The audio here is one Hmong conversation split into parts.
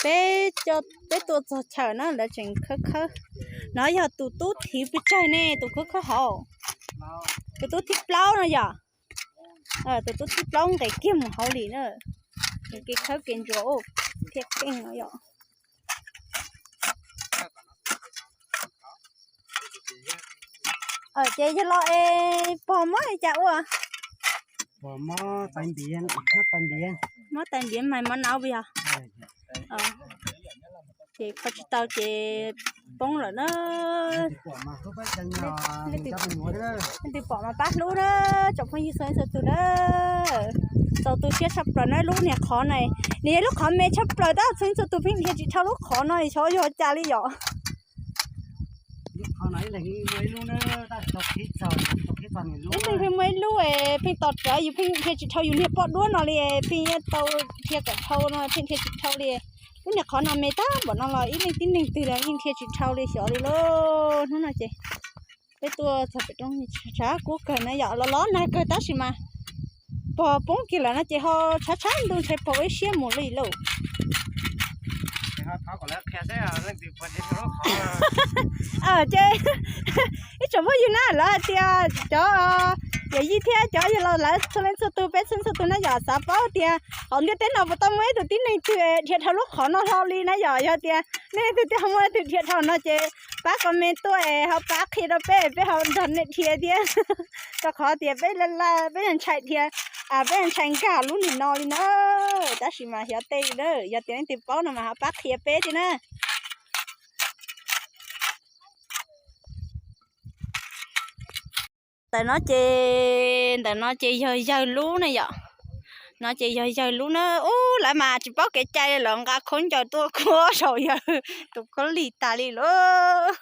Peb, peb tuaj txog chaw na lawv tseem khawb khawb. No yog tus tub thib pes tsawg ne, tus khawb khawb hauv. Tus tub thib plaub no yom. Tus tub thib plaub nqes kiag mus hauv li na. Kev khawb kev ntsuas thiaj keej no yom. Ces yog los es pog mob li cas ua? Mob tais npiav mas mob nau puas yog? Ces kho tsis tau ces poob lawm na. Leej twg pom mas pab hlub na, tsoom phooj ywg txhua leej txhua tus na. Txaus tu siab tshaj plaws na lub niag qhov na. Nws yog lub qhov me tshaj plaws tab txhua leej txhua tus pheej dhia tsis dhau lub qhov no xyov yog cas li yom. Ib leeg pheej muaj ib lub es pheej tos rawv yus pheej dhia tsis dhau yus niag poj duab no li, pheej tau dhia kom dhau no pheej dhia tsis dhau li. Lub niag qhov no me tag npaum no los ib leej tib neeg twg los yeej dhia tsis dhau li xyov li lauj. Hnub no ces peb tuaj txog pem roob tshav kub kawg na yom, los los nag kawg tab sis mas pog poob kiag lawm no ces ho tshav tshav ntuj ntshe pog ua ib siab mus li lauj. Ces ib tsoom phooj ywg na lawv hais tias cov yawm yij thiab cov yawg laus lawv txhua leej txhua tus peb txhua leej txhua tus na yom, xav paub tias hauv ntiaj teb no puas tau muaj ib tug tib neeg twg dhia dhau lub qhov no hlo li na yom. Yog tias nej leej twg twb ho muaj leej twg dhia dhau no ces pab comment tuaj es ho pab qhia rau peb, peb ho nrog nej dhia thiab. Rau qhov tias peb la la peb ntshai dhia, peb ntshai nkag lub nim no li na. Tab sis mas xyov tej li na, yog tias leej twg paub no mas ho pab qhia peb thiab na. Ntawm no ces, ntawm no ces yog yawg lub na yom. No ces yog yawg lub na. Ub, lawv mas tsis paub kev cai li lawv nqa khaub ncaws tuaj khuab saum yawg tus khaub lig tas li lauj.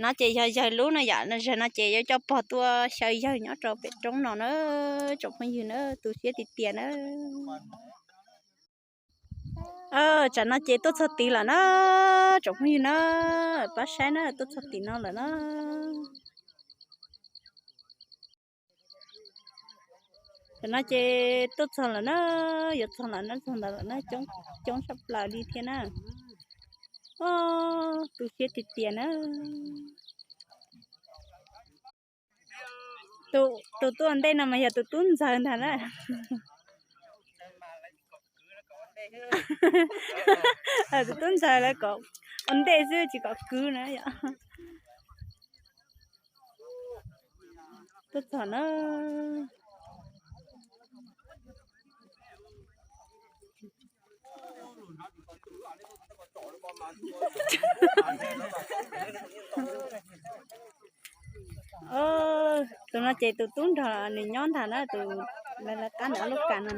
No ces yog yawg lub na yom, zaum no ces yuav coj pog tuaj xyaw yawg nyob rau pem roob no na, tsoom phooj ywg na, tu siab tiag tiag na. Tsam no ces tuaj txog tid lawm na, tsoom phooj ywg na, pab saib na, tuaj txog tim no lawm na. Tam no ces tuaj txog lawm na, yuav txog lawm na, txog ntawd lawm na, coob tshaj plaws li thiab na. Tu siab tiag tiag na. Tus tuaj ua ntej no mas yog tus tub ntxawg ntag na. Tus tub ntxawg lawv kom ua ntej xwb tsis kom kwv na yom. Tuaj txog na. Tus no ces tus tub nrog nws nyob ntag na, tus lawv qab ntawm ob lub kas no.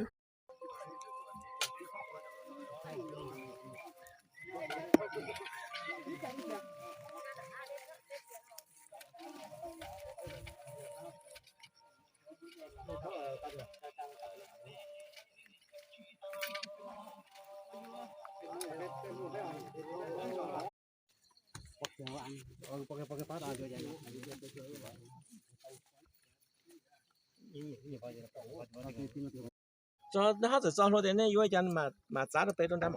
Txog, neb ho txawm txog hlo tias nej yuav cas mam txav rau pem rau nrad mas.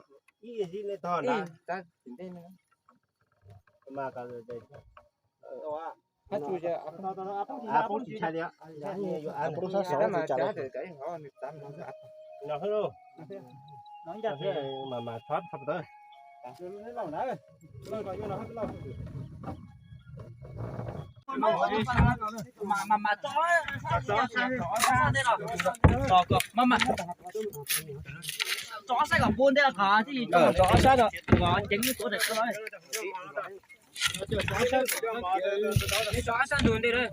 Tso saib kom npua ntej los kom tso ob sab, ceev tuav daim ko los. Tso ob sab ntug ntej lawm.